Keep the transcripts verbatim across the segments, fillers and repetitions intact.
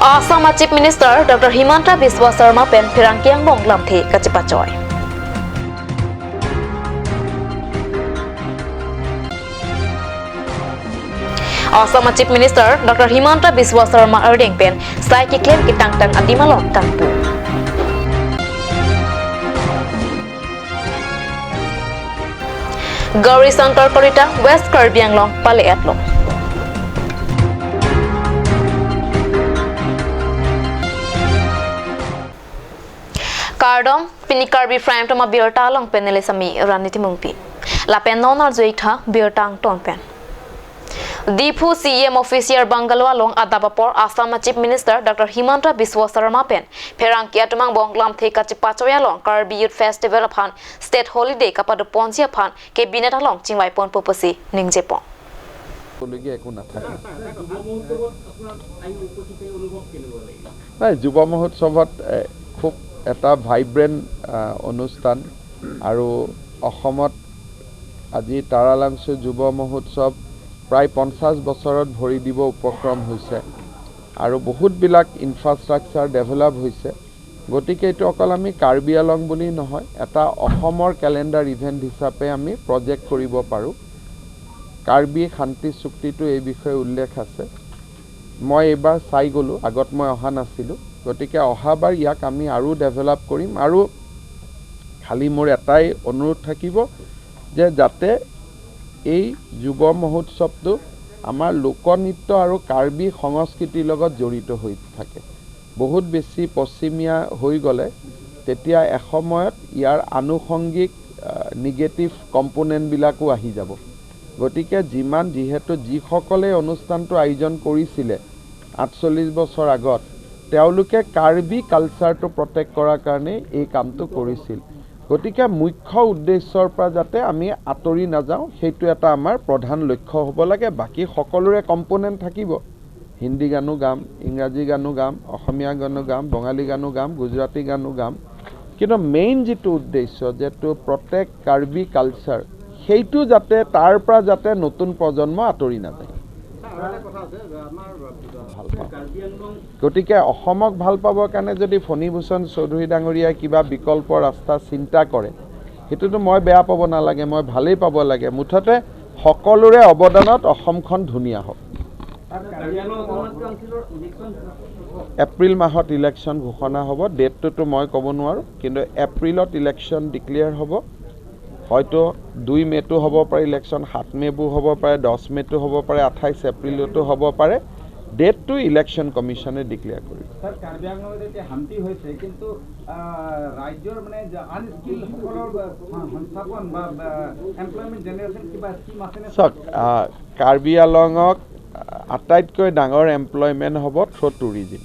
Assam a Chief Minister Doctor Himanta Biswa Sarma pen pherangke angbong lamthe kachepachoi. Assam a Chief Minister Doctor Himanta Biswa Sarma ardeng pen sai keklem ketangtang adim along tangpu. Gauri Shankar Kalita, West Karbi Anglong, pale-etlo. Kardom, pini Karbi Prime Time abirta along pen neli Sami Rani Timungpi. Lapen non arju-ik tha birta angton pen. Diphu C E M official bungalow along adap apor Assam a Chief Minister Doctor Himanta Biswa Sarma pen pherangke atum angbong lamthe kachepachoi along Karbi Youth Festival aphan state holiday kapadoponji aphan cabinet along chingvai ponpo pusi ningjepon. হ'বলগীয়া একো নাথাকে। নাই, যুৱ মহোৎসৱত, এ, খুব এটা ভাইব্ৰেণ্ট, আ, অনুষ্ঠান আৰু অসমত আজি তাৰালাংচু যুৱ মহোৎসৱ প্ৰায় পঞ্চাশ বছৰত ভৰি দিব উপক্ৰম হৈছে আৰু বহুতবিলাক ইনফ্ৰাষ্ট্ৰাকচাৰ ডেভেলপ হৈছে। গতিকে এইটো অকল আমি কাৰ্বি আলং বুলি নহয়, এটা অসমৰ কেলেণ্ডাৰ ইভেণ্ট হিচাপে আমি প্ৰজেক্ট কৰিব পাৰোঁ। কাৰ্বি শান্তি চুক্তিটো এই বিষয়ে উল্লেখ আছে। মই এইবাৰ চাই গ'লোঁ, আগত মই অহা নাছিলোঁ। গতিকে অহাবাৰ ইয়াক আমি আৰু ডেভেলপ কৰিম আৰু খালি মোৰ এটাই অনুৰোধ থাকিব যে যাতে এই যুৱ মহোৎসৱটো আমাৰ লোকনৃত্য আৰু কাৰ্বি সংস্কৃতিৰ লগত জড়িত হৈ থাকে। বহুত বেছি পশ্চিমীয়া হৈ গ'লে তেতিয়া এসময়ত ইয়াৰ আনুষংগিক, আহ, নিগেটিভ কম্পোনেণ্টবিলাকো আহি যাব। গতিকে যিমান, যিহেতু যিসকলে অনুষ্ঠানটো আয়োজন কৰিছিলে আঠচল্লিছ বছৰ আগত, তেওঁলোকে কাৰ্বি কালচাৰটো প্ৰটেক্ট কৰাৰ কাৰণে এই কামটো কৰিছিল। গতিকে মুখ্য উদ্দেশ্যৰ পৰা যাতে আমি আঁতৰি নাযাওঁ, সেইটো এটা আমাৰ প্ৰধান লক্ষ্য হ'ব লাগে। বাকী সকলোৰে কম্পোনেণ্ট থাকিব, হিন্দী গানো গাম, ইংৰাজী গানো গাম, অসমীয়া গানো গাম, বঙালী গানো গাম, গুজৰাটী গানো গাম, কিন্তু মেইন যিটো উদ্দেশ্য, যিটো প্ৰটেক্ট কাৰ্বি কালচাৰ, সেইটো যাতে, তাৰ পৰা যাতে নতুন প্ৰজন্ম আঁতৰি নাযায়। ছাৰ, আৰু এটা কথা আছে যে আমাৰ ভাল পাওঁ। কাৰ্বি আংলং গতিকে অসমক ভাল পাবৰ কাৰণে যদি ফণীভূষণ চৌধুৰী ডাঙৰীয়াই কিবা বিকল্প ৰাস্তা চিন্তা কৰে, সেইটোতো মই বেয়া পাব নালাগে, মই ভালেই পাব লাগে। মুঠতে সকলোৰে অৱদানত অসমখন ধুনীয়া হওক। ছাৰ, কাৰ্বি আংলং অট'নমাছ কাউন্সিলৰ ইলেকশ্যন এপ্ৰিল মাহত ইলেকশ্যন ঘোষণা হ'ব। ডেটটোতো মই ক'ব নোৱাৰোঁ, কিন্তু এপ্ৰিলত ইলেকশ্যন ডিক্লেয়াৰ হ'ব। হয়তো দুই মে'টো হ'ব পাৰে ইলেকশ্যন, সাত মে'বো হ'ব পাৰে, দহ মে'টো হ'ব পাৰে, আঠাইছ এপ্ৰিলতো হ'ব পাৰে। ডেটটো ইলেকশ্যন কমিশ্যনে ডিক্লেয়াৰ কৰিব। ছাৰ, কাৰ্বি আংলঙত এতিয়া শান্তি হৈছে, কিন্তু, আহ, ৰাজ্যৰ মানে যে আনস্কিলসকলৰ, আহ, সং-, সংস্থাপন বা, বা এমপ্লয়মেণ্ট জেনেৰেশ্যন কিবা স্কিম আছেনে? চাওক, আহ, কাৰ্বি আংলঙক আটাইতকৈ ডাঙৰ এমপ্লয়মেণ্ট হ'ব থ্ৰ' টুৰিজিম।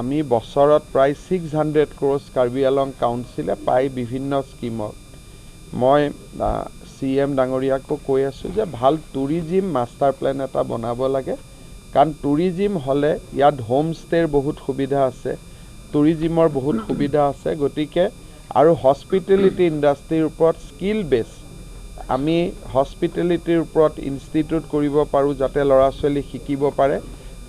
আমি বছৰত প্ৰায় ছিক্স হাণ্ড্ৰেড ক্ৰ'ৰ্ছ কাৰ্বি আংলং কাউন্সিলে পায় বিভিন্ন স্কিমত। মই, আ, চি এম ডাঙৰীয়াকো কৈ আছোঁ যে ভাল টুৰিজিম মাষ্টাৰ প্লেন এটা বনাব লাগে, কাৰণ টুৰিজিম হ'লে ইয়াত হোমষ্টেৰ বহুত সুবিধা আছে, টুৰিজিমৰ বহুত সুবিধা আছে। গতিকে আৰু হস্পিটেলিটি ইণ্ডাষ্ট্ৰীৰ ওপৰত স্কিল বেছ, আমি হস্পিটেলিটিৰ ওপৰত ইনষ্টিটিউট কৰিব পাৰোঁ, যাতে ল'ৰা ছোৱালী শিকিব পাৰে।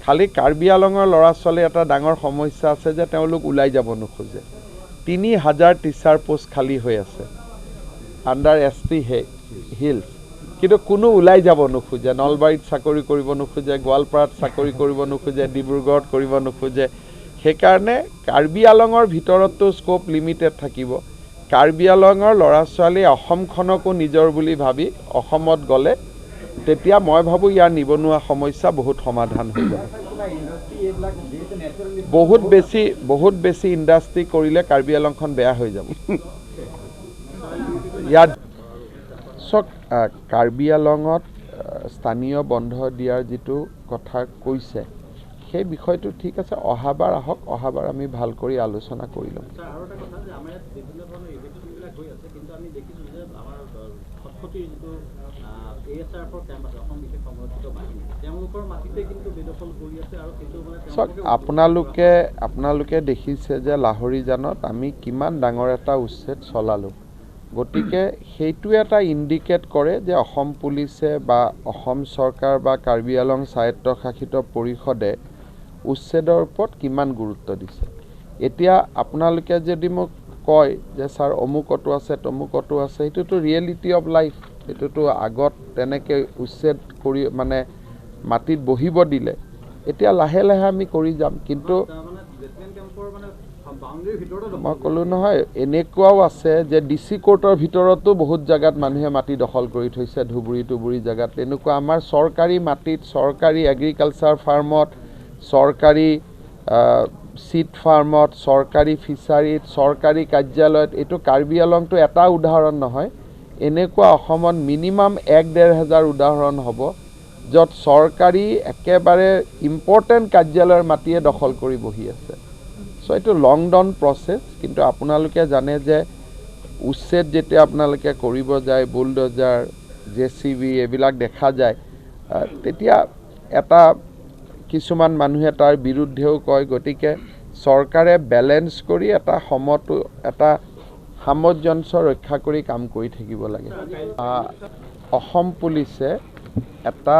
খালি কাৰ্বি আংলঙৰ ল'ৰা ছোৱালীৰ এটা ডাঙৰ সমস্যা আছে যে তেওঁলোক ওলাই যাব নোখোজে। তিনি হাজাৰ টিচাৰ পোষ্ট খালী হৈ আছে আণ্ডাৰ এছ টি হে-, হিলছ, কিন্তু কোনো ওলাই যাব নোখোজে, নলবাৰীত চাকৰি কৰিব নোখোজে, গোৱালপাৰাত চাকৰি কৰিব নোখোজে, ডিব্ৰুগড়ত কৰিব নোখোজে। সেইকাৰণে কাৰ্বি আংলঙৰ ভিতৰততো স্ক'প লিমিটেড থাকিব। কাৰ্বি আংলঙৰ ল'ৰা ছোৱালীয়ে অসমখনকো নিজৰ বুলি ভাবি অসমত গ'লে তেতিয়া মই ভাবোঁ ইয়াৰ নিবনুৱা সমস্যা বহুত সমাধান হৈ যাব। বহুত বেছি, বহুত বেছি ইণ্ডাষ্ট্ৰী কৰিলে কাৰ্বি আংলংখন বেয়া হৈ যাব। ইয়াত চাওক, আহ, কাৰ্বি আংলঙত, আহ, স্থানীয় বন্ধ দিয়াৰ যিটো কথা কৈছে, সেই বিষয়টো ঠিক আছে, অহাবাৰ আহক, অহাবাৰ আমি ভাল কৰি আলোচনা কৰি ল'ম। ছাৰ, আৰু এটা কথা যে আমাৰ ইয়াত বিভিন্ন ধৰণৰ ইভেণ্টবিলাক হৈ আছে, কিন্তু আমি দেখিছোঁ যে আমাৰ, আহ, খটখটিৰ যিটো, আহ, এ এছ আৰ এফৰ কেম্প আছে, অসম বিশেষ সংৰক্ষিত বাহিনী, তেওঁলোকৰ মাটিতে কিন্তু বেদখল কৰি আছে আৰু সেইটো মানে চাওক, তেওঁলোকে আপোনালোকে, আপোনালোকে দেখিছে যে লাহৰীজানত আমি কিমান ডাঙৰ এটা উচ্ছেদ চলালোঁ। গতিকে সেইটোৱে এটা ইণ্ডিকেট কৰে যে অসম পুলিচে বা অসম চৰকাৰ বা কাৰ্বি আংলং স্বায়ত্তশাসিত পৰিষদে উচ্ছেদৰ ওপৰত কিমান গুৰুত্ব দিছে। এতিয়া আপোনালোকে যদি মোক কয় যে ছাৰ অমুকতো আছে, তমুকতো আছে, সেইটোতো ৰিয়েলিটি অফ লাইফ, সেইটোতো আগত তেনেকে উচ্ছেদ কৰি মানে মাটিত বহিব দিলে, এতিয়া লাহে লাহে আমি কৰি যাম। কিন্তু তাৰমানে লেফটেনেণ্ট কেম্পৰ মানে বাউণ্ডেৰীৰ ভিতৰতে দখল মই ক'লো নহয়, এনেকুৱাও আছে যে ডি চি কোৰ্টৰ ভিতৰতো বহুত জেগাত মানুহে মাটি দখল কৰি থৈছে, ধুবুৰী টুবুৰী জেগাত। তেনেকুৱা আমাৰ চৰকাৰী মাটিত, চৰকাৰী এগ্ৰিকালচাৰ ফাৰ্মত, চৰকাৰী, আহ, চিট ফাৰ্মত, চৰকাৰী ফিচাৰীত, চৰকাৰী কাৰ্যালয়ত, এইটো কাৰ্বি আংলংটো এটা উদাহৰণ নহয়, এনেকুৱা অসমত মিনিমাম এক ডেৰ হাজাৰ উদাহৰণ হ'ব, য'ত চৰকাৰী একেবাৰে ইম্পৰ্টেণ্ট কাৰ্যালয়ৰ মাটিয়ে দখল কৰি বহি আছে। চ' এইটো লং ডাউন প্ৰচেছ, কিন্তু আপোনালোকে জানে যে উচ্ছেদ যেতিয়া আপোনালোকে কৰিব যায়, বুলডজাৰ, জে চি বি এইবিলাক দেখা যায়, আহ, তেতিয়া এটা কিছুমান মানুহে তাৰ বিৰুদ্ধেও কয়। গতিকে চৰকাৰে বেলেঞ্চ কৰি এটা সমতো-, এটা সামঞ্জস্য ৰক্ষা কৰি কাম কৰি থাকিব লাগে। আহ, অসম পুলিচে এটা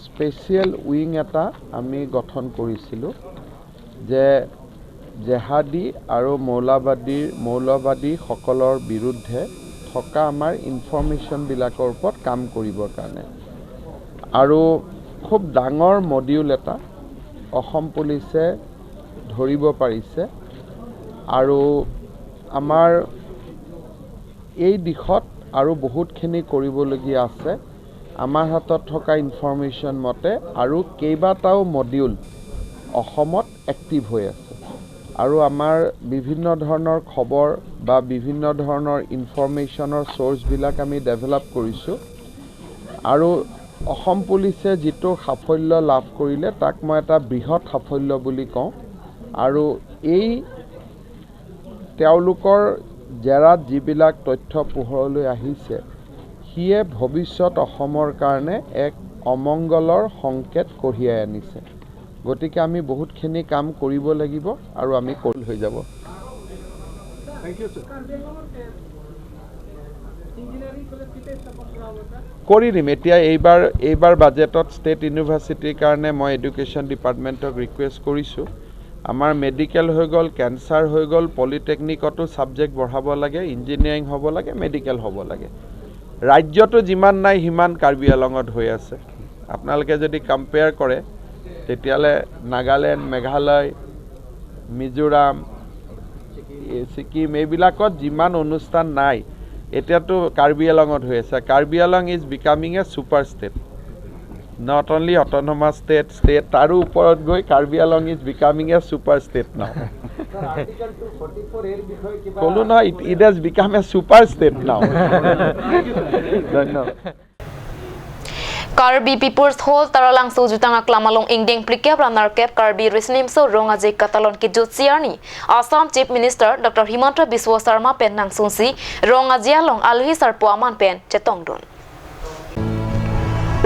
স্পেচিয়েল উইং এটা আমি গঠন কৰিছিলোঁ যে জেহাদী আৰু মৌলাবাদীৰ, মৌলবাদীসকলৰ বিৰুদ্ধে থকা আমাৰ ইনফৰমেশ্যনবিলাকৰ ওপৰত কাম কৰিবৰ কাৰণে। আৰু খুব ডাঙৰ মডিউল এটা অসম পুলিচে ধৰিব পাৰিছে। আৰু আমাৰ এই দিশত আৰু বহুতখিনি কৰিবলগীয়া আছে। আমাৰ হাতত থকা ইনফৰমেশ্যন মতে আৰু কেইবাটাও মডিউল অসমত এক্টিভ হৈ আছে। আৰু আমাৰ বিভিন্ন ধৰণৰ খবৰ বা বিভিন্ন ধৰণৰ ইনফৰমেশ্যনৰ চ'ৰ্চবিলাক আমি ডেভেলপ কৰিছোঁ। আৰু অসম পুলিচে যিটো সাফল্য লাভ কৰিলে, তাক মই এটা বৃহৎ সাফল্য বুলি কওঁ। আৰু এই তেওঁলোকৰ জেৰাত যিবিলাক তথ্য পোহৰলৈ আহিছে, সিয়ে ভৱিষ্যত অসমৰ কাৰণে এক অমংগলৰ সংকেত কঢ়িয়াই আনিছে। গতিকে আমি বহুতখিনি কাম কৰিব লাগিব আৰু আমি কৰি হৈ যাব। কৰি দিম। এতিয়া এইবাৰ, এইবাৰ বাজেটত ষ্টেট ইউনিভাৰ্চিটিৰ কাৰণে মই এডুকেশ্যন ডিপাৰ্টমেণ্টক ৰিকুৱেষ্ট কৰিছোঁ। আমাৰ মেডিকেল হৈ গ'ল, কেঞ্চাৰ হৈ গ'ল, পলিটেকনিকতো ছাবজেক্ট বঢ়াব লাগে, ইঞ্জিনিয়াৰিং হ'ব লাগে, মেডিকেল হ'ব লাগে। ৰাজ্যতো যিমান নাই সিমান কাৰ্বি আংলঙত হৈ আছে। আপোনালোকে যদি কম্পেয়াৰ কৰে, তেতিয়াহ'লে নাগালেণ্ড, মেঘালয়, মিজোৰাম, এই ছিকিম, এইবিলাকত যিমান অনুষ্ঠান নাই, এতিয়াতো কাৰ্বি আংলঙত হৈ আছে। Karbi Anglong is becoming a super state, not only autonomous state, state, তাৰো ওপৰত গৈ কাৰ্বি Anglong is becoming a super state now। Sir, Article two forty-four এৰ বিষয়ে কিবা ক'লো নহয়, it, it has become a super state now। ধন্যবাদ। Karbi People's Hall Taralangso jutang aklam along ingdeng phlikep ra nerkep Karbi Riso Nimso Rong Aje Katalon kejutsi arni Assam Chief Minister Doctor Himanta Biswa Sarma pen nangsunsi Rong Aje along alohi sarpo aman pen chetongdun.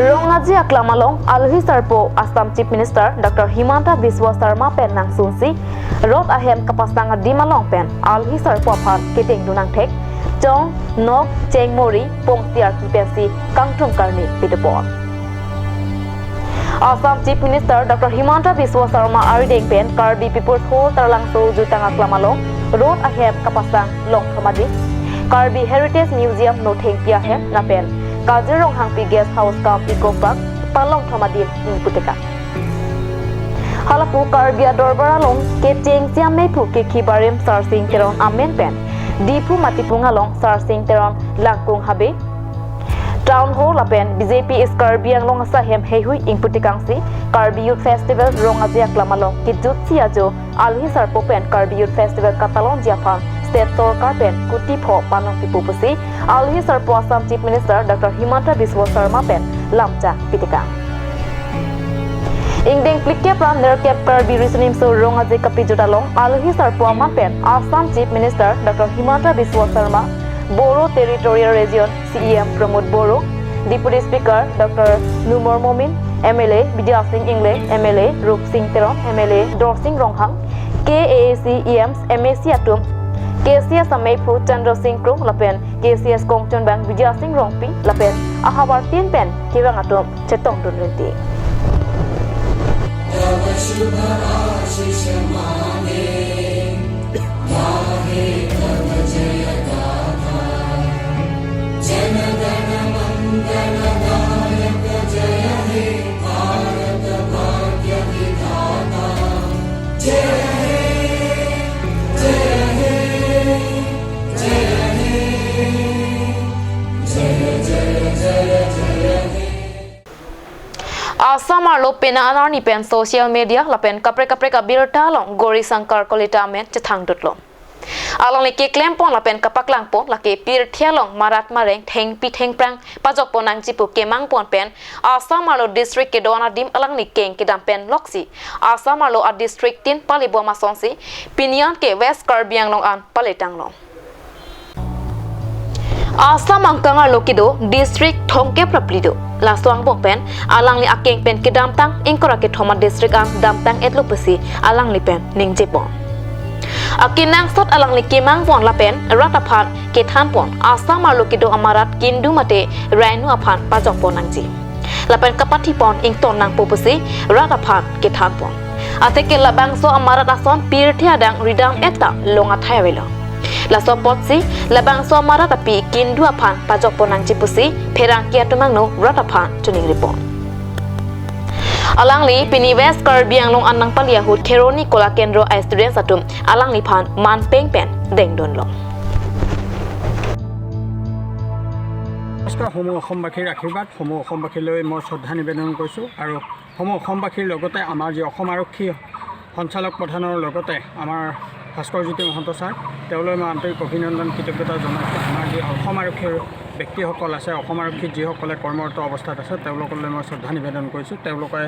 Rong Aje aklam along alohi sarpo Assam Chief Minister Doctor Himanta Biswa Sarma pen nangsunsi rot ahem kapasang adim along pen alohi sarpo aphan kedengdun angthek chong, nok, chengmori, pongsi arki pensi kangthum karni pidepon. Assam Chief Minister Doctor Himanta Biswa Sarma arideng pen Karbi People's Hall Taralangso jutang aklam along rot ahem kapasang longthom adim, Karbi Heritage Museum nothengpi ahem lapen Kazir Ronghangpi Guest House cum Eco Park palongthom adim ingputekang. Halapu Karbi Adorbar along kechengsi ameiphu kekhi barim Sarsing Teron amen pen Diphu Matipung along Sarsing Teron Langkung Habe Town Hall lapen B J P East Karbi Anglong asaihem heihui ingputekangsi Karbi Youth Festival Rong Aje aklam along kejutsi ajo alohi sarpo pen Karbi Youth Festival katalonji aphan state sorkar pen kuti pho panong pipo pusi alohi sarpo Assam Chief Minister Doctor Himanta Biswa Sarma pen lamchak pitekang. Ingdeng phlikep ra nerkep Karbi Riso Nimso Rong Aje kapejut along alohi sarpo aman pen Assam Chief Minister Doctor Himanta Biswa Sarma, Bodo Territorial Region C E M Pramod Boro, Deputy Speaker Doctor Numal Momin, M L A Bidya Sing Engleng, M L A Rupsing Teron, M L A Dorsing Ronghang, K A A C E Ms, M A C atum, K C S ameiphu Chandra Sing Kro lapen K C S kongchunbang Bidya Sing Rongpi lapen ahavartin pen kevang atum chetongdun rinti. शुभ आशीष मांगे, गाहे तव जय गाथा। जन गण मंगल दायक जय हे भारत भाग्य विधाता। जय हे, जय हे, जय हे, जय जय जय जय हे। Assam arlo penang arni pen social media lapen kaprek kaprek abirta along Gauri Shankar Kalita amen chethangdutlo. Alangli keklempon lapen kapaklangpon lake pirthe along marat mareng thengpi thengphrang pajokpon nangji pu kemangpon pen Assam arlo district kedo-an adim alangli keng kedam pen loksi Assam arlo adistrict tin palibom asonsi pini an ke West Karbi Anglong an palitanglo. Assam angkang arlo kedo district thomkep ra phli do. Laso angbong pen alangli akeng pen kedamtang ingkoi ra kethom adistrict an damtang-etlo pusi alangli pen ningjepon. Akenangsot alangli kemangpon lapen rat aphan kethanpon Assam arlo kedo amarat kindu mate rhino aphan pajokpon nangji. Lapen kapathipon ington nangpo pusi rat aphan kethanpon. Athe ke labangso amarat ason pirthe adang ridam-et ta long athai avelo. Laso apotsi labangso amarat api kindu aphan pajokpon nangji pusi pherangke atum angno rat aphan chiningripon. Alangli pini West Karbi Anglong an nangpali ahut Kheroni Kola Kendro a-students atum alangliphan manpeng pen dengdunlo. নমস্কাৰ, সমূহ অসমবাসীৰ আশীৰ্বাদ, সমূহ অসমবাসীলৈ মই শ্ৰদ্ধা নিবেদন কৰিছোঁ আৰু সমূহ অসমবাসীৰ লগতে আমাৰ যি অসম আৰক্ষী সঞ্চালক প্ৰধানৰ লগতে আমাৰ ভাস্কৰ জ্যোতি মহন্ত ছাৰ, তেওঁলৈ মই আন্তৰিক অভিনন্দন, কৃতজ্ঞতা জনাইছোঁ। আমাৰ যি অসম আৰক্ষীৰ ব্যক্তিসকল আছে, অসম আৰক্ষীত যিসকলে কৰ্মৰত অৱস্থাত আছে, তেওঁলোকলৈ মই শ্ৰদ্ধা নিবেদন কৰিছোঁ। তেওঁলোকে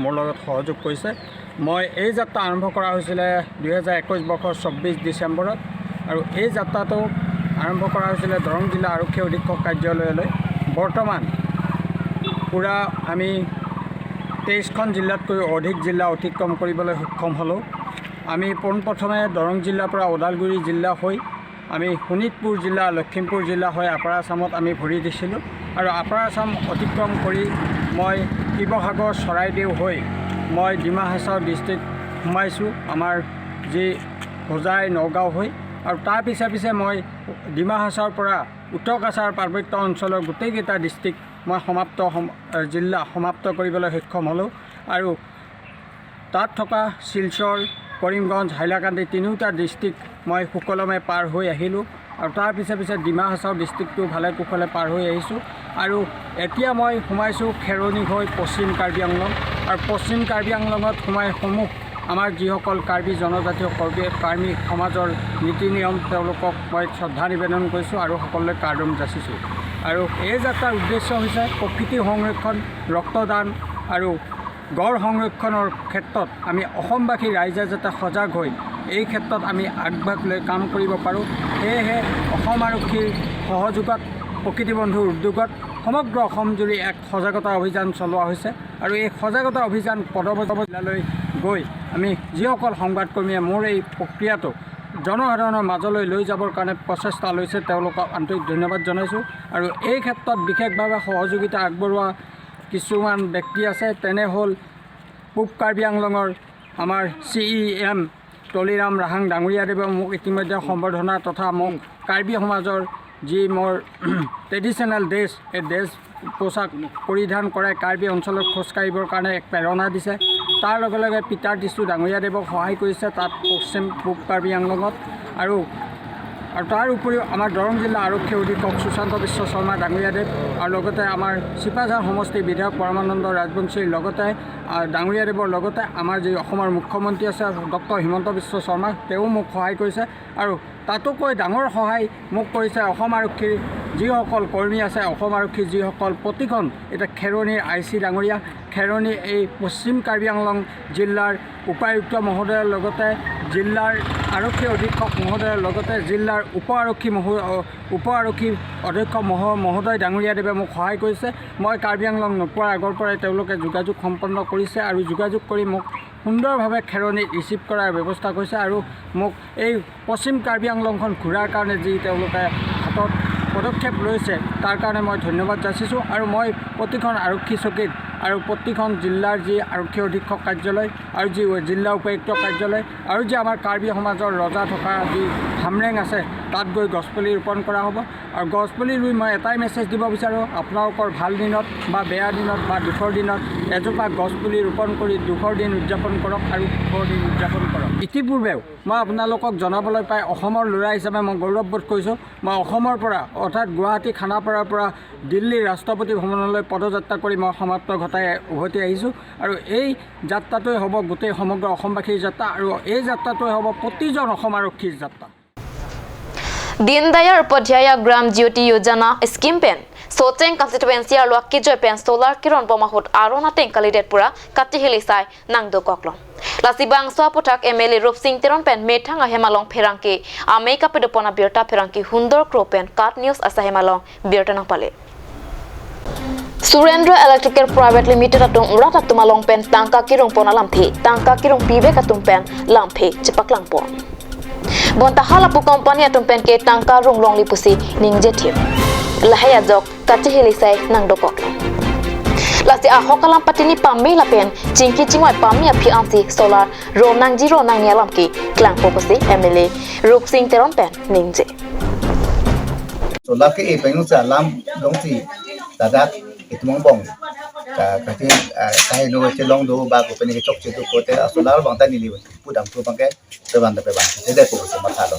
মোৰ লগত সহযোগ কৰিছে। মই এই যাত্ৰা আৰম্ভ কৰা হৈছিলে দুহেজাৰ একৈছ বৰ্ষৰ চৌব্বিছ ডিচেম্বৰত আৰু এই যাত্ৰাটো আৰম্ভ কৰা হৈছিলে দৰং জিলা আৰক্ষী অধীক্ষক কাৰ্যালয়লৈ। বৰ্তমান পূৰা আমি তেইছখন জিলাতকৈ অধিক জিলা অতিক্ৰম কৰিবলৈ সক্ষম হ'লোঁ। আমি পোনপ্ৰথমে দৰং জিলাৰ পৰা ওদালগুৰি জিলা হৈ আমি শোণিতপুৰ জিলা, লখিমপুৰ জিলা হৈ আপাৰ আছামত আমি ভৰি দিছিলোঁ আৰু আপাৰ আছাম অতিক্ৰম কৰি মই শিৱসাগৰ, চৰাইদেউ হৈ মই ডিমা হাছাও ডিষ্ট্ৰিক্ট সোমাইছোঁ, আমাৰ যি হোজাই, নগাঁও হৈ। আৰু তাৰ পিছে পিছে মই ডিমা হাছাওৰ পৰা উত্তৰ কাছাৰ পাৰ্বত্য অঞ্চলৰ গোটেইকেইটা ডিষ্ট্ৰিক্ট মই সমাপ্ত সম-, জিলা সমাপ্ত কৰিবলৈ সক্ষম হ'লোঁ আৰু তাত থকা শিলচৰ, কৰিমগঞ্জ, হাইলাকান্দি তিনিওটা ডিষ্ট্ৰিক্ট মই সুকলমে পাৰ হৈ আহিলোঁ আৰু তাৰ পিছে পিছে ডিমা হাছাও ডিষ্ট্ৰিক্টটো ভালে কুশলে পাৰ হৈ আহিছোঁ। আৰু এতিয়া মই সোমাইছোঁ খেৰণি হৈ পশ্চিম কাৰ্বি আংলং আৰু পশ্চিম কাৰ্বি আংলঙত সোমাই সমূহ আমাৰ যিসকল কাৰ্বি জনজাতীয় কৰ্মী, কাৰ্বি সমাজৰ নীতি নিয়ম, তেওঁলোকক মই শ্ৰদ্ধা নিবেদন কৰিছোঁ আৰু সকলোলৈ কাৰ্ডম যাচিছোঁ। আৰু এই যাত্ৰাৰ উদ্দেশ্য হৈছে প্ৰকৃতি সংৰক্ষণ, ৰক্তদান আৰু গড় সংৰক্ষণৰ ক্ষেত্ৰত আমি অসমবাসী ৰাইজে যাতে সজাগ হৈ এই ক্ষেত্ৰত আমি আগভাগ লৈ কাম কৰিব পাৰোঁ। সেয়েহে অসম আৰক্ষীৰ সহযোগত, প্ৰকৃতি বন্ধুৰ উদ্যোগত সমগ্ৰ অসম জুৰি এক সজাগতা অভিযান চলোৱা হৈছে আৰু এই সজাগতা অভিযান পদবজা জিলালৈ গৈ আমি যিসকল সংবাদকৰ্মীয়ে মোৰ এই প্ৰক্ৰিয়াটো জনসাধাৰণৰ মাজলৈ লৈ যাবৰ কাৰণে প্ৰচেষ্টা লৈছে, তেওঁলোকক আন্তৰিক ধন্যবাদ জনাইছোঁ। আৰু এই ক্ষেত্ৰত বিশেষভাৱে সহযোগিতা আগবঢ়োৱা কিছুমান ব্যক্তি আছে, তেনে হ'ল পূব কাৰ্বি আংলঙৰ আমাৰ চি ই এম তলিৰাম ৰাহাং ডাঙৰীয়াদেৱে মোক ইতিমধ্যে সম্বৰ্ধনা তথা মোক কাৰ্বি সমাজৰ যি মোৰ ট্ৰেডিশ্যনেল ড্ৰেছ, এই ড্ৰেছ পোছাক পৰিধান কৰাই কাৰ্বি অঞ্চলত খোজকাঢ়িবৰ কাৰণে এক প্ৰেৰণা দিছে। তাৰ লগে লগে পিটাৰ টিচু ডাঙৰীয়াদেৱক সহায় কৰিছে তাত পশ্চিম পূব কাৰ্বি আংলঙত। আৰু, আৰু তাৰ উপৰিও আমাৰ দৰং জিলা আৰক্ষী অধীক্ষক সুশান্ত বিশ্ব শৰ্মা ডাঙৰীয়াদেৱ আৰু লগতে আমাৰ চিপাঝাৰ সমষ্টিৰ বিধায়ক পৰমানন্দ ৰাজবংশীৰ লগতে, আ, ডাঙৰীয়াদেৱৰ লগতে আমাৰ যি অসমৰ মুখ্যমন্ত্ৰী আছে ডক্টৰ হিমন্ত বিশ্ব শৰ্মা, তেওঁ মোক সহায় কৰিছে। আৰু তাতোকৈ ডাঙৰ সহায় মোক কৰিছে অসম আৰক্ষীৰ যিসকল কৰ্মী আছে, অসম আৰক্ষীৰ যিসকল প্ৰতিখন, এতিয়া খেৰণিৰ আই চি ডাঙৰীয়া, খেৰণি এই পশ্চিম কাৰ্বি আংলং জিলাৰ উপায়ুক্ত মহোদয়ৰ লগতে জিলাৰ আৰক্ষী অধীক্ষক মহোদয়ৰ লগতে জিলাৰ উপ আৰক্ষী মহো-, উপ আৰক্ষী অধীক্ষক মহ-, মহোদয় ডাঙৰীয়াদেৱে মোক সহায় কৰিছে। মই কাৰ্বি আংলং নোপোৱাৰ আগৰ পৰাই তেওঁলোকে যোগাযোগ সম্পন্ন কৰিছে আৰু যোগাযোগ কৰি মোক সুন্দৰভাৱে খেৰণি ৰিচিভ কৰাৰ ব্যৱস্থা কৰিছে আৰু মোক এই পশ্চিম কাৰ্বি আংলংখন ঘূৰাৰ কাৰণে যি তেওঁলোকে হাতত পদক্ষেপ লৈছে, তাৰ কাৰণে মই ধন্যবাদ যাচিছোঁ। আৰু মই প্ৰতিখন আৰক্ষী চকীত আৰু প্ৰতিখন জিলাৰ যি আৰক্ষী অধীক্ষক কাৰ্যালয় আৰু যি জিলা উপায়ুক্ত কাৰ্যালয় আৰু যি আমাৰ কাৰ্বি সমাজৰ ৰজা থকা যি হামৰেং আছে, তাত গৈ গছপুলি ৰোপণ কৰা হ'ব। আৰু গছপুলি ৰুই মই এটাই মেছেজ দিব বিচাৰোঁ, আপোনালোকৰ ভাল দিনত বা বেয়া দিনত বা দুখৰ দিনত এজোপা গছপুলি ৰোপণ কৰি দুখৰ দিন উদযাপন কৰক আৰু সুখৰ দিন উদযাপন কৰক। ইতিপূৰ্বেও মই আপোনালোকক জনাবলৈ পাই অসমৰ ল'ৰা হিচাপে মই গৌৰৱবোধ কৰিছোঁ। মই অসমৰ পৰা, অৰ্থাৎ গুৱাহাটী খানাপাৰাৰ পৰা দিল্লী ৰাষ্ট্ৰপতি ভৱনলৈ পদযাত্ৰা কৰি মই সমাপ্ত ঘটাই উভতি আহিছোঁ। আৰু এই যাত্ৰাটোৱে হ'ব গোটেই সমগ্ৰ অসমবাসীৰ যাত্ৰা আৰু এই যাত্ৰাটোৱে হ'ব প্ৰতিজন অসম আৰক্ষীৰ যাত্ৰা। দীনদয়াল উপাধ্যায় গ্ৰাম জ্যোতি Yojana scheme pen Socheng constituency arlo akejoi pen solar keron bom ahut aron ateng kalidet pura kachihili sai nangdokoklo. Lasi bangso aputhak M L A Rupsing Teron pen methang ahem along pherangke amei kapedopon abirta pherangke Hundor Kro pen KAT News asahem along birta nangpale. Surendra Electrical Private Limited atum urat atum along pen tangka kerungpon alamthe, tangka kerung pibek atum pen lamthe chepaklangpon. Bonta halapu company atum pen ke tangka runglongle pusi ningje thip. Lahai ajok kachihili sai nangdokok. Lasi ahok alam patini pame lapen chingki chingoi pame aphi ansi solar ro nangji ro nangni alam ke klangpo pusi M L A Rupsing Teron pen ningje. Solar ke-e pen jongsi alam jongsi ladak itum angbong ka, kati, eh, kaheno chelong do ba kopine kechokche do pulote, ah, solar abang ta neli pudam tu abang ke, peban ta peban. Sede ko se mathalo.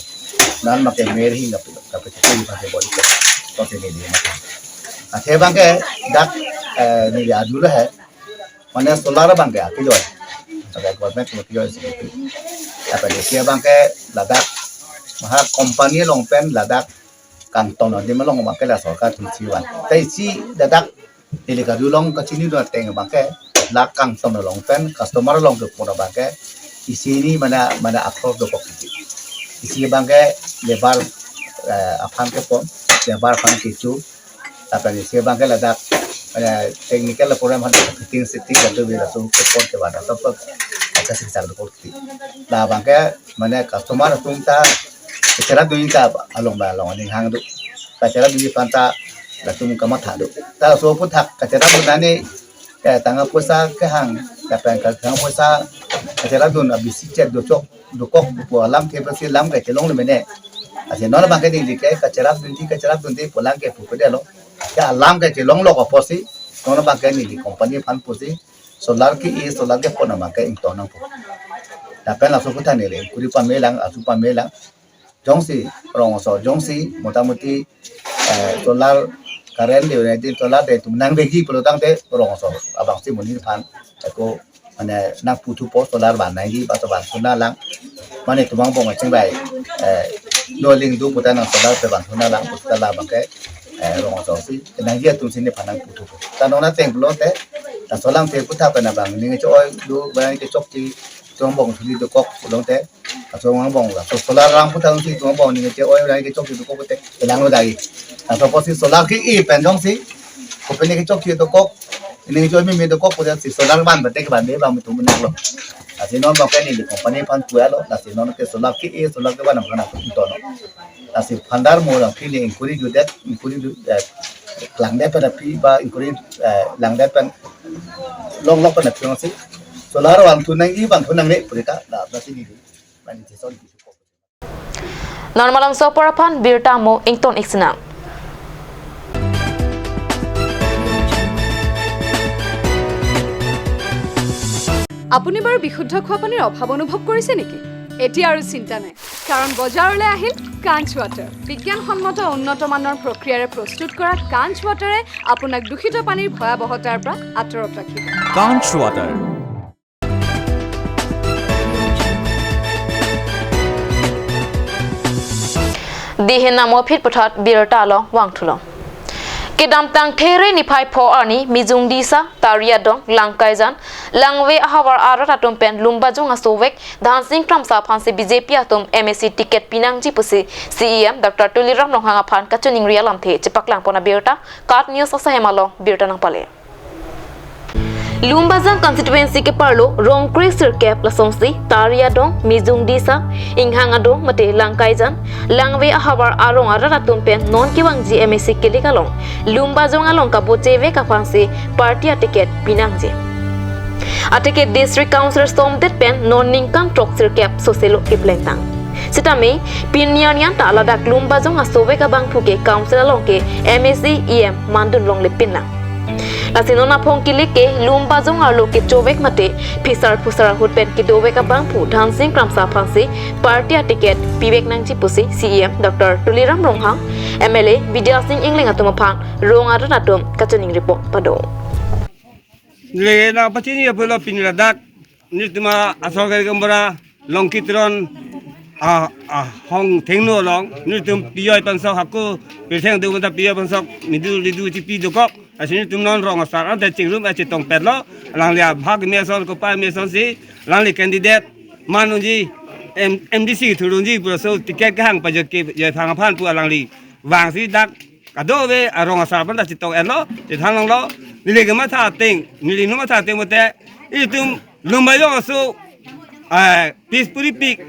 Non abang ke mer hing na pu, kape kiti abang ke bol ko. To se neli matha. Athe abang ke dak, eh, neli adu lo he. Mane solar abang ke akejoi. Dak government ko akejoi si. Apa dia abang ke ladak maha company along pen ladak kangton adim along abang ke la sorkar atum si van. Tei si ladak neli kadolong kachini do ateng abang ke la kangton along pen customer along kepon abang ke isi ni mana, mana akror dokok isi. Isi abang ke labour, eh, aphan kepon, labour aphan kecho. Lapen isi abang ke ladak, eh, technical program aphan fitting sitting dan tu bila tu kepon ke bada tu apa sing sar dokok isi. La abang ke mane customer atum ta kacherap dunji ta along ba along aning hang do. Kacherap dunji aphan ta latum kamatha do. Ta laso aputhak kacherap dun ani, eh, tangka poisa kehang, lapen ka tangka poisa kacherap dun abisi chet dochok dokok pu alamthe pusi lam kachelongle mene. Lasi non abang ke neli ke kacherap dunji, kacherap dunde pu alam ke pu pedelo. Ke alam kachelonglo apotsi non abang ke neli company aphan pusi solar ke-e, solar kepon abang ke ington nangpo. Lapen laso aputhak neli inquiry pamelang, asu pamelang. Jongsi rong asor, jongsi motamuti, eh, solar current de, ne din solar de atum nangvekji pulo tangte rong asor abang si monit aphan ako mane nangputhupo solar van nangji ba solar van thunang lang. Mane itum angbong achingbai, eh, no ling do puta nang solar pe van thunang lang puta la abang ke, eh, rong asor si nangji atum si nephan nangputhupo. Ta non ateng pulote, ta solar te aputhak pen abang ning choi do ba nang kechokche itum angbong thuli dokok pulote. Laso angbong la, so solar alam aputhak si itum angbong ning che-oi nang kechokche dokok te, kelang lo dai. Laso apotsi solar ke-e pen jongsi kopine kechokche dokok, ning choi meme dokok pulote si solar van bate ke van be bang itum nanglo. Lasi non abang ke neli company aphan pulo, lasi non ke solar ke-e, solar kevan abang nangtono. Lasi phandar mo la pini inquiry judet, inquiry ju, eh, langdet pen aphi ba inquiry, eh, langdet pen longlok pen aphi si solar van thunangji, van thunangne pu ta la lasi neli. Non malomso apor aphan birta mo ington ik sinang. আপুনি বাৰু বিশুদ্ধ খোৱা পানীৰ অভাৱ অনুভৱ কৰিছে নেকি? এতিয়া আৰু চিন্তা নাই, কাৰণ বজাৰলৈ আহিল কাঞ্চ ৱাটাৰ। বিজ্ঞানসন্মত উন্নত মানৰ প্ৰক্ৰিয়াৰে প্ৰস্তুত কৰা কাঞ্চ ৱাটাৰে আপোনাক দূষিত পানীৰ ভয়াৱহতাৰ পৰা আঁতৰত ৰাখিব। Kanch Water. Dihin namo phit puthot birta along vangthulo. Kedamtang There niphai pho arni Mijung Disa, Tari Adong, Langkaijan, Langve ahavar arat atum pen Lumbajong asovek Dhansing Kramsa aphansi B J P atum M A C ticket pinangji pusi C E M Doctor Tuliram Ronghang aphan kachiningri alamthe chepaklangpon abirta KAT News asahem along birta nangpale. Lumbajong constituency keparlo Rongkre sirkep lasonsi Tari adong, Mijung Disa, Inghang adong mate Langkaijan, Langve ahavar arong arat atum pen non kevangji M A C kilik along Lumbajong along kabochevek aphansi party aticket pinangji. Aticket District Council somdet pen non ningkan throksirkep soselo keplengtang. Sitame pini arni anta ladak Lumbajong asovek abangphu ke council along ke M A C, E M mandun longle pinlang. Lasi non aphong kilik ke Lumbajong arlo kechovek mate phisar phusar ahut pen kedovek abangphu Dhansing Kramsa aphansi party aticket pivek nangji pusi C E M Doctor Tuliram Ronghang, M L A Bidya Sing Engleng atum aphan rong arat atum kachiningripo pado. Neli nangpachini aphulo pini ladak nelitum asor gari gambara Longki Teron a, ahong thengno along nelitum piyoi pansok hako pirtheng do ta piyoi pansok midu lidu chipi dokok. Lasi nelitum non rong asar ante chingrum achetong petlo, alangli abhag me ason kopai me asonsi alangli candidate man unji, M-, M D C thurunji pu laso ticket kehang pajok ke jai phang aphan pu alangli vangsi dak kadokave arong asar aphan ta chetong etlo, chethan longlo. Neli kematha ateng, neli non matha ateng mate itum Lumbajong aso, eh, peace puripik,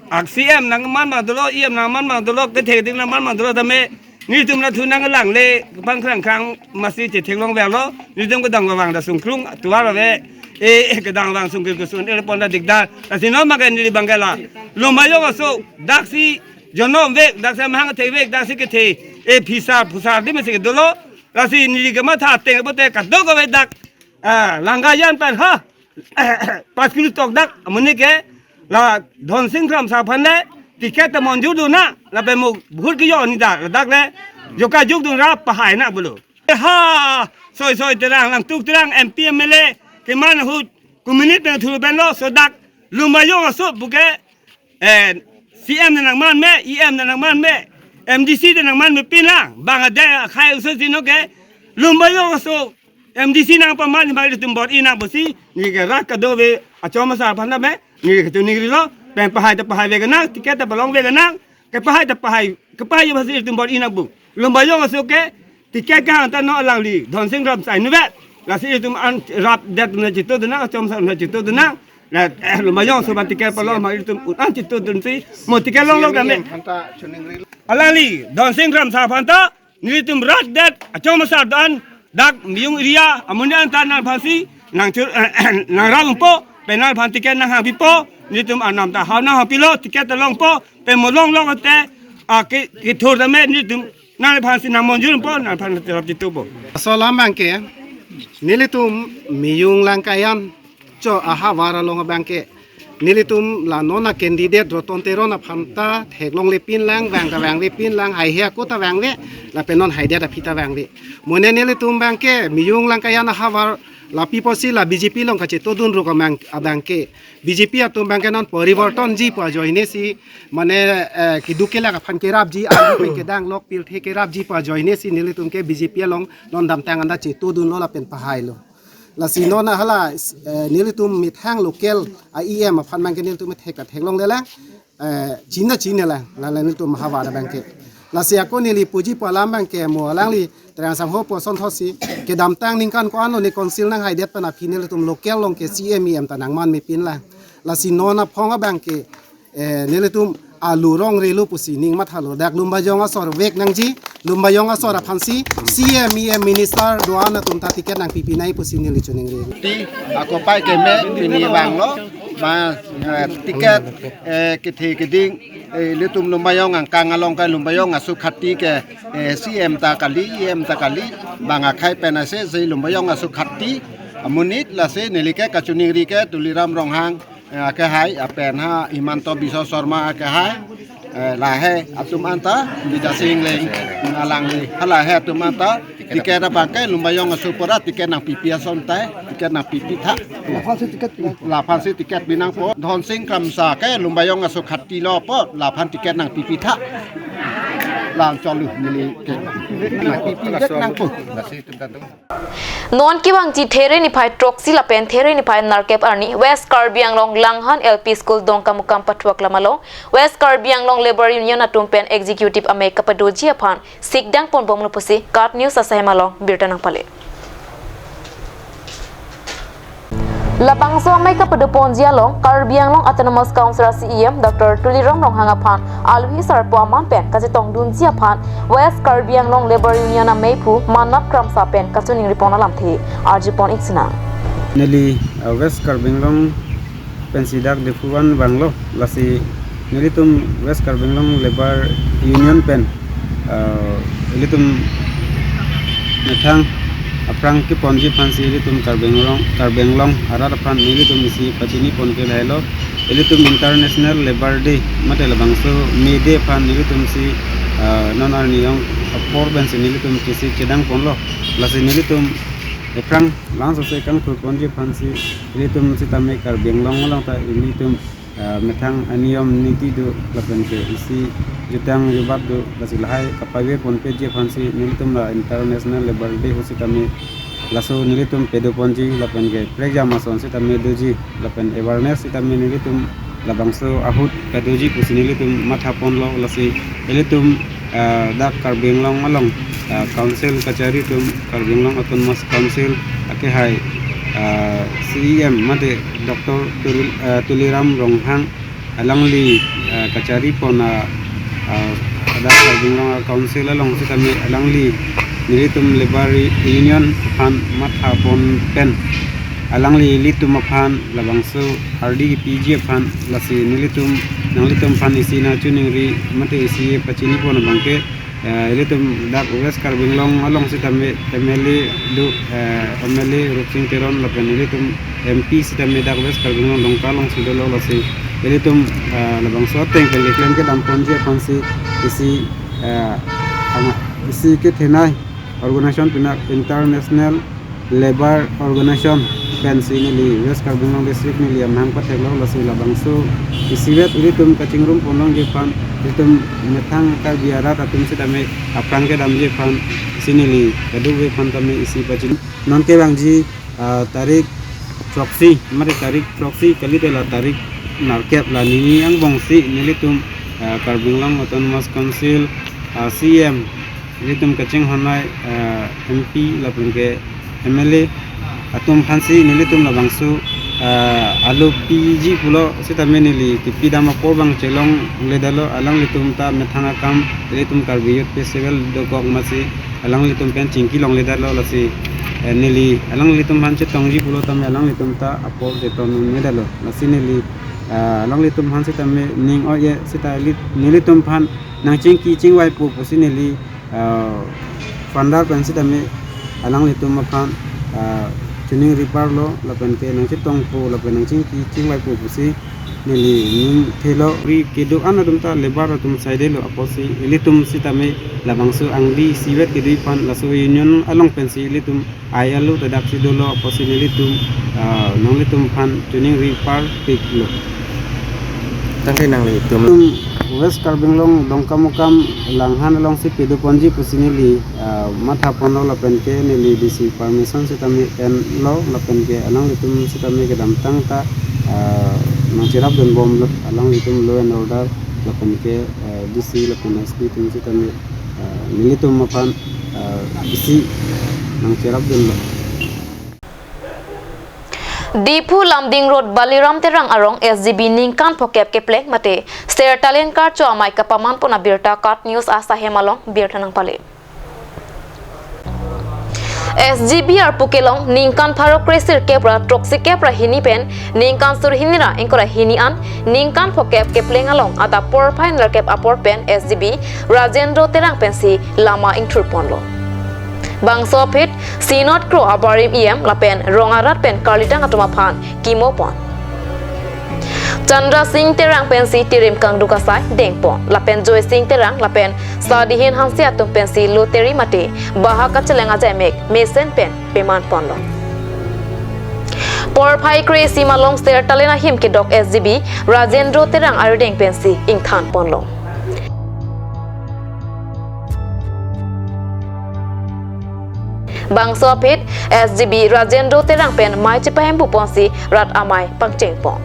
ak C M nangman mang dolo, E M nangman mang dolo, kethe keding nangman mang dolo tame nelitum nathu nanglangle pangkrang krang masi chetheklong verlo, nelitum kedang vang da sungkrung tuar ave, eh, kedang vang sungkrung kesun ele pon ta dikdar. Lasi non make neli bangke la Lumbajong aso daksi jonom vek, daksi mahang thek vek, daksi kethe, eh, phisar phusar di masi kedolo. Lasi neli kematha ateng pote kadokave dak, ah, Langkaijan pen ha pas kilo tok dak amonit ke la Dhansing Kramsa aphan le ticket ta monjur dun nang, lapen mo bhur ke yo ni dak, dak le joka juk dun ra pahai nang pulo. Ha, soi soi terang, langtuk terang, M P, M L A keman ahut community pen thur pen lo, so dak Lumbajong aso pu ke, eh, C M nangman me, E M nangman me, M D C nangman me pinlang, bang ade akhai uso sino ke Lumbajong aso M D C nangpaman ma itum bor-i nang pusi, neli ke rat kadokave achom asar aphan ta me, neli ke chiningrilo, pen pahai ta pahai vek nang, ticket ta palong vek nang, kepahai ta pahai, kepahai aphansi itum bor-i nang pu. Lumbajong aso ke ticket kehang ta non alangli Dhansing Kramsa inutvet. Lasi itum an rapdet na chitodun nang, achom asar na chitodun nang. La, eh, Lumbajong aso aphan ticket palong ma itum un an chitodunsi mo ticket longlong tame. Alangli Dhansing Kramsa aphan ta nelitum rat det achom asar do-an dak Mijung area amonit anta nangphansi nangchur, nangrap unpo, pen nangphan ticket nanghang pipo, nelitum anam ta hau nanghang pilo, ticket ta longpo, pen mo longlong ante, ah, ke, kethur tame nelitum nangphansi nangmonjur unpo, nangphan terap chitupo. Aso alam abangke nelitum Mijung Langkaijan cho ahavar along abangke nelitum la non a candidate Roton Teron aphan ta theklongle pinlang, vang ta vangve pinlang, haihe ako ta vangve, lapen non haidet aphi ta vangve. Mo ne nelitum abangke Mijung Langkaijan ahavar lapu pusi la B J P along kachetodun ruk amang abangke B J P atum abangke non poriborton ji pu ajoine si, mane, eh, keduk kelak aphan kerapji, alu pen kedang lok pirthe kerapji pu ajoine si nelitum ke B J P along non damtang anta chetodunlo lapen pahailo. Lasi non hala, eh, nelitum methang local a E M aphan abangke nelitum thek ta theklongle lang, eh, chini ta chinilang, la, la nelitum ahavar abangke. Lasi ako neli puji pu alam abangke mo alangli Terang Sangho pu asonthotsi kedamtang ningkan ko-an lo ne council nanghaidet pen aphi nelitum local along ke C M E M ta nangman me pinlang. Lasi non aphong abangke, eh, nelitum alu rong relo pusi ning mathalo, dak Lumbajong asor vek nangji, Lumbajong asor aphansi C M E M minister do-an atum ta ticket nangpipi nai pusi neli chiningri. Ti, ako pai ke me pini vanglo, ma, eh, ticket, eh, kethe keding, eh, ilitum Lumbajong angkang along ke Lumbajong aso khati ke, eh, C M ta kali, E M ta kali, bang akhai pen ase, si Lumbajong aso khati amonit, lasi neli ke kachiningri ke Tuliram Ronghang, eh, akehai, apen ha Himanta Biswa Sarma akehai, eh, lahai atum anta, Bidya Sing Engleng, alangli, ha lahai atum anta, ticket abangke Lumbajong aso pura ticket nangpipi ason tai, ticket nangpipi tha. Laphansi ticket pinang. Laphansi ticket pinangpo. Dhansing Kramsa ke Lumbajong aso khati lo po, laphan ticket nangpipi tha. Lang cholu neli ke. Nangpipi det nangpo. Non kevangji There niphai throksi lapen There niphai nerkep arni West Karbi Anglong Langhan L P School Dongkamukam pathuak lam along West Karbi Anglong Labour Union atum pen Executive amei kapadoji aphan sikdang ponbomlo pusi KAT News Assam along birta nangpale. Labangso amei kapadoponji along Karbi Anglong Autonomous Council a CEM Doctor Tuliram Ronghang aphan alohi sarpo aman pen kachetongdunji aphan West Karbi Anglong Labour Union ameiphu Manap Kramsa pen kachiningri pon alamthe arjupon iksinang. Neli, uh, West Karbi Anglong pensi dak Diphu an vanglo, lasi nelitum West Karbi Anglong Labour Union pen, uh, ilitum methang aphrang keponji aphansi ilitum Karbi Anglong, Karbi Anglong arat aphan nelitum isi pachini pon ke lahelo. Ilitum International Labour Day mate labangso May Day aphan nelitum si, uh, non arni along apor pensi nelitum kisi kedang ponlo. Lasi nelitum aphrang langsose kangthur ponji aphansi ilitum sitame Karbi Anglong along ta ilitum, ah, methang aniyom niti do lapen ke isi jutang jubat do, lasi lahai kapave ponpeji aphansi nelitum la International Labour Day ahut sitame laso nelitum padoponji lapen ke prekjam ason sitame doji lapen awareness sitame nelitum labangso ahut kadoji pusi nelitum matha ponlo. Lasi ilitum, ah, dak Karbi Anglong along, ah, council kachari atum, Karbi Anglong Autonomous Council akehai, ah, CEM mate Doctor Tuli-, ah, Tuliram Ronghang alangli, ah, kachari pon a, ah, dak Karbi Anglong a council along sitame alangli nelitum Labour Union aphan matha pon pen alangli ilitum aphan labangso ardi kepiji aphan, lasi nelitum nanglitum aphan isi nangchiningri mate isi pachini pon abang ke, eh, ilitum dak West Karbi Anglong along sitame MLA do, eh, MLA Rupsing Teron lapen ilitum MP sitame dak West Karbi Anglong Dongka alongsi dolo, lasi ilitum, eh, labangso ateng ke keklem kedam ponji aphansi isi, eh, ang-, isi kethenei organization pinak International Labour Organization pensi neli West Karbi Anglong District neli amahang patheklo, lasi labangso isivet ilitum kachingrum ponlongji aphan, ilitum methang Karbi arat atum sitame aphrang kedamji aphan si neli kadokave aphan tame isi pachin. Non kevangji, ah, tarik throksi, mari tarik throksi kalite la tarik nerkep la nini angbongsi nelitum, ah, Karbi Anglong Autonomous Council, ah, CEM, nelitum kachinghon ai, eh, MP lapen ke MLA atum aphansi nelitum labangso, eh, alo piji pulo sitame neli kepidam apor abang chelongledetlo, alanglitum ta methang akam ilitum Karbi Youth Festival dokok masi alanglitum pen chingki longledetlo, lasi, eh, neli alanglitum aphan chetongji pulo tame alanglitum ta apor chetongledetlo, lasi neli, eh, alanglitum aphan sitame ning o-e sita ili-, nelitum aphan nangchingki chingvaipo pusi neli, ah, founder pen sitame alanglitum aphan, ah, chiningri parlo lapen ke nangchetongpo lapen nangchingki chingvaipo pusi neli ning thelo. Ri kedo-an atum ta labour atum saidelo apotsi ilitum sitame labangso angdi isivet kedo aphan laso union along pensi ilitum ai alo ta daksi dolo apotsi nelitum, ah, nanglitum aphan chiningri parpiklo. Tangte nanglitum. Tum West Karbi Anglong Dongkamukam Langhan alongsi padoponji pusi neli, ah, matha ponlo lapen ke neli DC permission sitame enlo lapen ke alanglitum sitame kedamtang ta, ah, nangcherapdunbomlo, alanglitum law and order lapen ke, ah, DC lapen SP atum sitame, ah, nelitum aphan, ah, isi nangcherapdunlo. Diphu Lumding Road Baliram Terang arong SGB ningkan phokep kepleng mate State Talent Card cho amei kapaman pon abirta KAT News asahem along birta nangpale. SGB arpu kelong ningkan pharo kresirkep ra throksiskep ra hini pen ningkan sur hini ra ingkoi ra hini an ningkan phokep kepleng along adap porphai nerkep apor pen SGB Rajendra Terang pensi lama ingthur ponlo. Bangso aphi Synod Kro abarim EM lapen rong arat pen karlitang atum aphan kimo pon. Chandra Sing Terang pensi tirim kangduk asai deng pon lapen Joy Sing Terang lapen Sadihin Hanse atum pensi lottery mate baha kacheleng ajaimek mesen pen peman ponlo. Porphai kre-isi malom State Talent ahim kedok SGB Rajendra Terang arideng pensi ingthan ponlo. Bangso aphi SGB Rajendra Terang pen mei chepahembu ponsi rat amei pangcheng pon.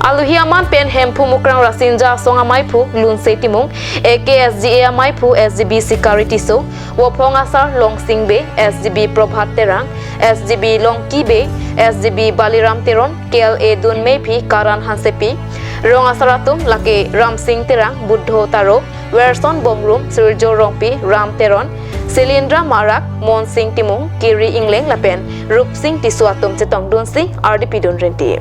Alohi aman pen Hemphu Mukrang Rasinja Asong ameiphu Lunse Timung, AKSGA ameiphu SGB Sikari Tisso, Vophong Asar Longsing Bey, SGB Prabhat Terang, SGB Longki Bey, S G B Baliram Teron, K L A Dun Meiphi, Karan Hansepi, rong asar atum lake Ramsing Terang, Buddho Taro, Werson Bongrung, Surjo Rongpi, Ram Teron, Silindra Marak, Monsing Timung, Kiri Ingleng lapen Rupsing Tisso atum chetongdunsi ardi pidun renti.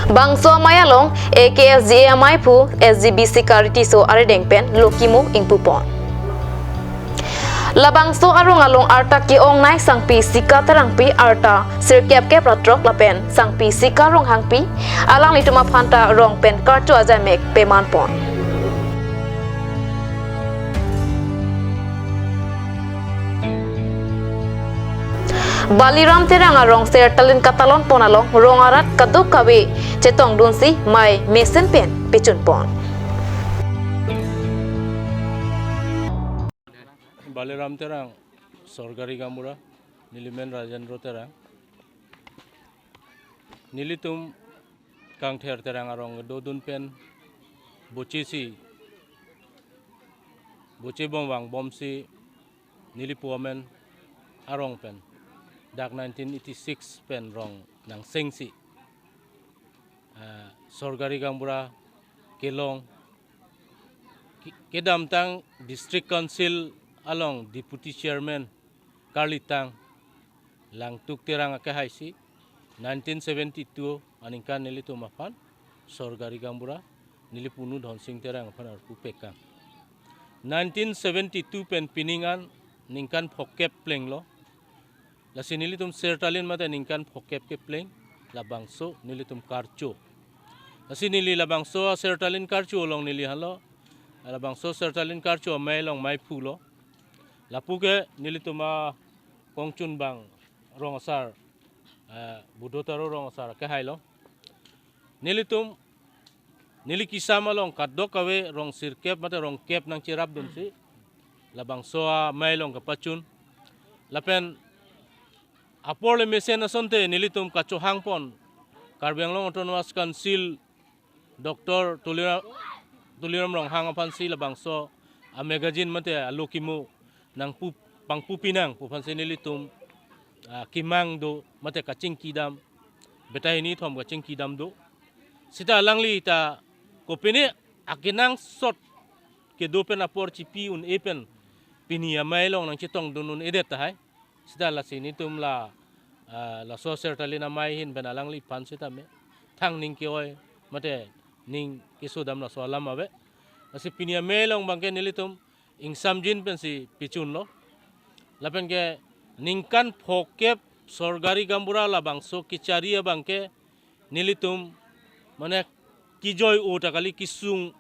Bangso amei along A K S G A amaiphu S G B Sikari Tisso arideng pen lokimo ingpupon. Labangso arong along arta ke-ongnei Sangpi Sika Terangpi arta sirkep kep ra throk lapen Sangpi Sika Ronghangpi alanglitum aphanta rong pen karcho ajaimek pemanpon. Baliram Terang arong sertalin katalonpon along rong arat kadokave chetongdunsi mei mesen pen pechunpon. Baliram Terang, Sorgari Gaonbura, neli men Rajendra Terang. Nelitum Kangther Terang arong dodun pen bochesi, bochebom vangbomsi nelipu amen arong pen dak nineteen eighty-six pen rong nangsengsi, ah, Sorgari Gaonbura kelong ke-, kedamtang District Council along Deputy Chairman karlitang Langtuk Terang akehaisi nineteen seventy-two aningkan nelitum aphan Sorgari Gaonbura nelipu nu Dhonsing Terang aphan arpu pekang. Nineteen seventy-two pen pining an ningkan phokep plenglo. Lasi nelitum sertalin mate ningkan phokep kepleng labangso nelitum karcho. Lasi neli labangso sertalin karcho along neli henlo. Labangso sertalin karcho amei along meiphulo. Lapu ke nelitum akongchunbang rong asar, eh, Buddho Taro rong asar kehailo. Nelitum, neli kesam along kadokave rong sirkep mate rong kep nangcherapdunsi labangso amei along kapachun. Lapen apor le mesen asonte nelitum kachohangpon Karbi Anglong Autonomous Council Doctor Tuliram, Tuliram Ronghang aphansi labangso amagazine mate alokimo nangpu, pangpupinang pu aphansi nelitum, ah, kemang do mate kachingkidam, beta hini thom kachingkidam do. Sita alangli ta kopine akenangsot kedo pen apor chipi un-e pen pini amei along nangchetongdun un-edet tahai. Sita lasi nelitum la, ah, laso sertalin amei ahin pen alangliphan sitame thang ning ke-oi mate ning kesodam laso alam ave. Lasi pini amei along abangke nelitum ingsamjin pensi pechunlo. Lapen ke ningkan phokep Sorgari Gaonbura labangso kechari abangke nelitum mane kejoi-o ta kali, kesung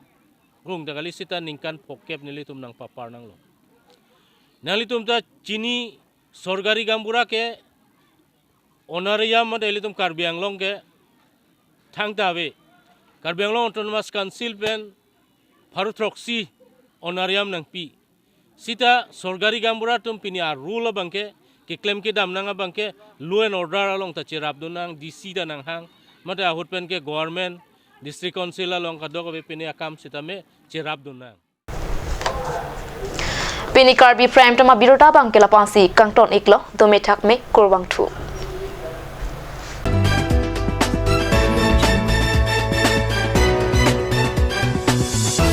rung ta kali, sita ningkan phokep nelitum nangpapar nanglo. Nanglitum ta chini Sorgari Gaonbura ke honorarium mate ilitum Karbi Anglong ke thangta ave. Karbi Anglong Autonomous Council pen pharo throksi honorarium nangpi. Sita Sorgari Gaonbura atum pini a-rule abangke, keklem kedam nang abangke, law and order along ta cherapdun nang, D C ta nanghang, mate ahut pen ke government, District Council along kadokave pini akam sitame cherapdun nang. Pini Karbi Prime Time abirta abangke lapu-ansi kangton-iklo, dome thakme, kurvangthu.